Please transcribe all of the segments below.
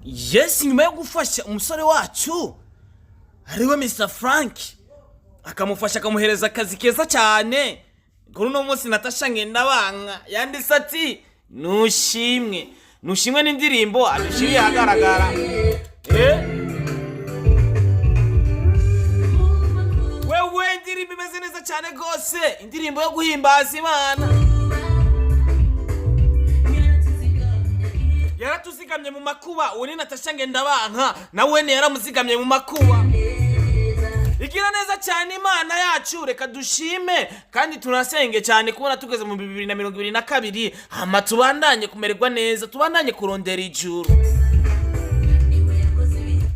Yes, nyuma yo gufasha umusore wacu ariwe Mr Frank, akamufasha akamuhereza akazi keza cyane, kuri uno munsi Natasha Ngendabanka yanditse ati: "Nushimwe, nushimwe." N'indirimbo adushyiriye ahagaragara. Wewe, indirimbo imeze neza cyane rwose, indirimbo yo guhimbaza Imana. Yaratuzigamye mu makuba. Uwo ni Natasha Ngendabanka, nawe ni yaramuzigamye mu makuba. Igira neza cyane Imana yacu. Reka dushime kandi tunasenge cyane kubona tugeze mu 2022, hama tubandanye kumererwa neza, tubandanye kurondera ijuru.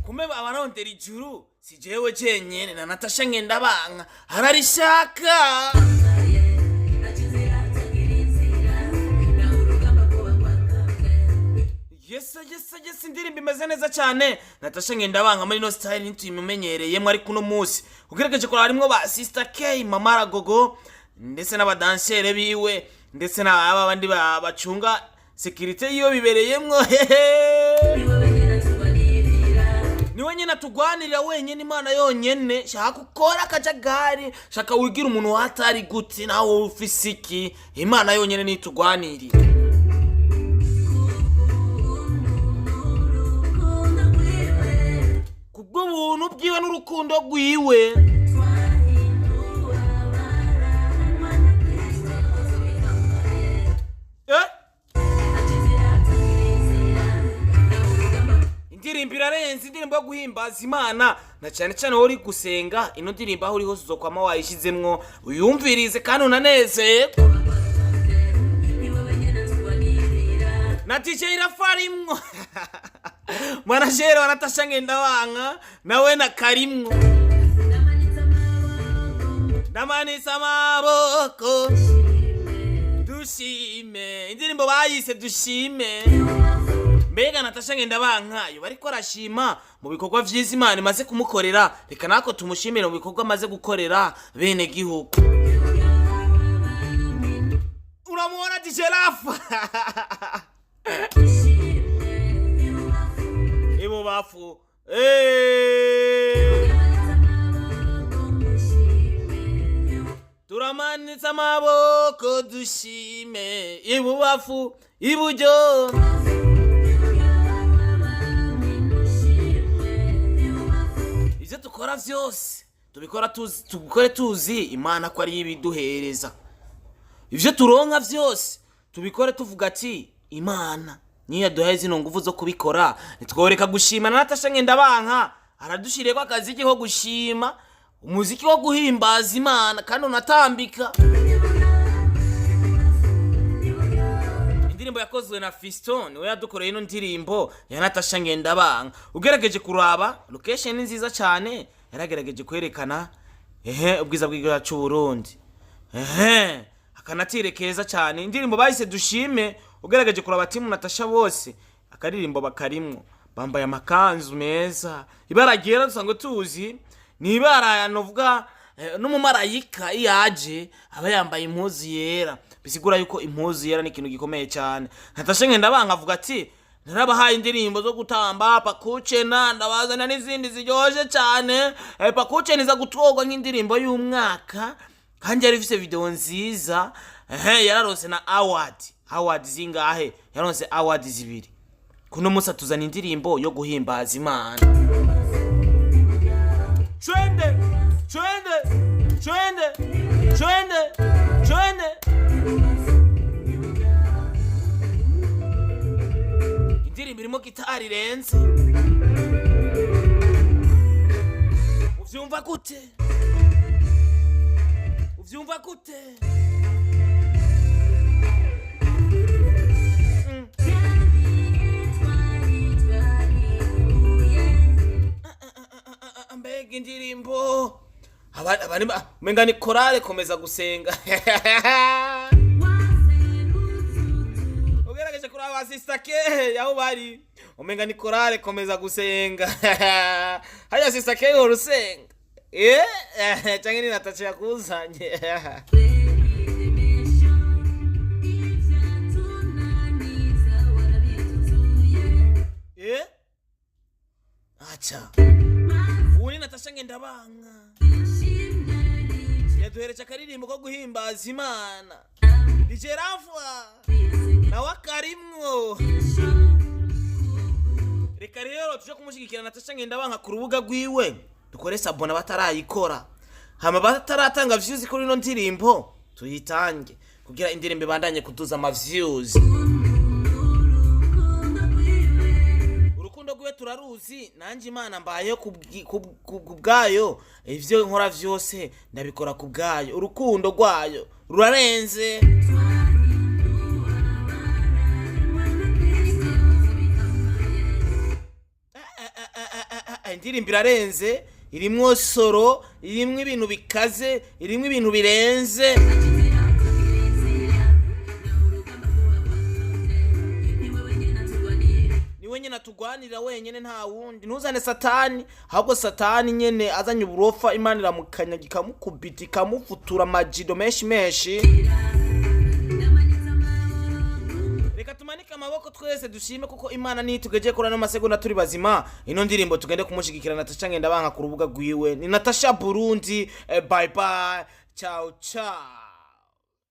Kumbe abarondera ijuru si jewe jenyene, na Natasha Ngendabanka ararishaka. Yes, indirimbo imeze neza cyane. Natasha Ngendabanka muri no style ntituyimumenyereyemo, ariko uno munsi ugerageje kuraba harimwo ba Sister K, Mama Ragogo, ndetse n'abadansere biwe, ndetse n'aba bandi bacunga sécurité yiwe bibereyemwo hehe. Niwe nyine atugwanirira wenyine, Imana yonyene. Shaka ukora akajagari, shaka wigira umuntu watari gute, nawe ufise iki? Imana yonyene nitugwanirira. Kubw'ubuntu bwiwe n'urukundo rwiwe. Indirimbo irarenze, indirimbo yo guhimbaza Imana, na cyane cyane wowe uri gusenga. Ino ndirimbo aho uri hose uzokwama wayishyizemwo, uyumvirize kandi unanezerwe. Na DJ Rafarimwo, mwanashere wa Natasha Ngendabanka, nawe na karimwo. Ndamanitse amaboko dushime. Indirimbo bayise "Dushime". Mbega Natasha Ngendabanka yoba ariko arashima mu bikorwa vyiza Imana imaze kumukorera? Reka nako tumushimire mu bikorwa amaze gukorera bene gihugu. Uramuona DJ Rafa ibubafu. Turamanitse amaboko dushime, ibubafu, iburyo. Ibyo dukora byose tubikora tuzi, tubikore tuzi Imana ko ariyo ibiduhereza. Ibyo turonka byose tubikore tuvuga ati: "Imana niyo yaduhaye zino nguvu zo kubikora." Ntitworeka gushima. Na Natasha Ngendabanka aradushiriye ko akaziki ko gushima, umuziki wo guhimbaza Imana kandi unatambika. Indirimbo yakozwe na Fiston, niwe yadukoreye ino ndirimbo ya Natasha Ngendabanka. Ugerageje kuraba location ni nziza cyane, yaragerageje kwerekana ehe ubwiza bw'igihugu cy'u Burundi, ehe akanatire keza cyane. Indirimbo bahise "Dushime". Ugerageje kuraba team Natasha bose akaririmbo bakarimwo, bambaye amakanzu meza, ibara ryera dusanzwe tuzi ni ibara novuga n'umumarayika iyo aje aba yambaye impuzu yera, bisigura yuko impuzu yera ni ikintu gikomeye cyane. Natasha Ngendabanka avuga ati: "Narabahaye indirimbo zo gutamba pakucena, ndabazana n'izindi ziryoshye cyane." Pakucena iza gutorwa nk'indirimbo y'umwaka kandi yari ifise video nziza. Ehe, yararose na award. Award zingahe? Yaronse award zibiri. Kuno munsi atuzana indirimbo yo guhimbaza Imana. Twende, twende, twende, twende, twende! Indirimbo irimo gitari irenze. Uvyumva gute? Uvyumva gute? Mbega indirimbo! Umenga ni korale "Komeza gusenga". Ugerageje kuraba ba Sister K aho bari, umenga ni korale "Komeza gusenga". Haya, Sister K, uhora usenga canke ni Natasha yakuzanye? Acha ubu ni Natasha Ngendabanka, yaduhereje akaririmbo ko guhimbaza Imana. DJ Rafa nawe akarimwo. Reka rero tuje kumushyigikira Natasha Ngendabanka ku rubuga rwiwe, dukore s'abonner batarayikora, hama bataratanga views kuri ino ndirimbo tuyitange kugira indirimbo ibandanye kuduza ama views. Urukundo rwiwe turaruzi. Nanjye Imana mbayeho ku bwayo, ivyo nkora vyose ndabikora ku bwayo. Urukundo rwayo rurarenze. Indirimbo irarenze, irimwo soro, irimwo ibintu bikaze, irimwo ibintu birenze. Ni wenyine atugwanirira wenyine, nta wundi. Ntuzane Satani, ahubwo Satani nyene azanye uburofa, Imana iramukanyaga, ikamukubita, ikamufutura amajido menshi menshi. Reka tumanike amaboko twese dushime, kuko Imana niyo tugejeje kuri ano masegonda turi bazima. Ino ndirimbo tugende kumushigikira Natasha Ngendabanka ku rubuga rwiwe, ni Natasha Burundi. Bye bye, ciao ciao.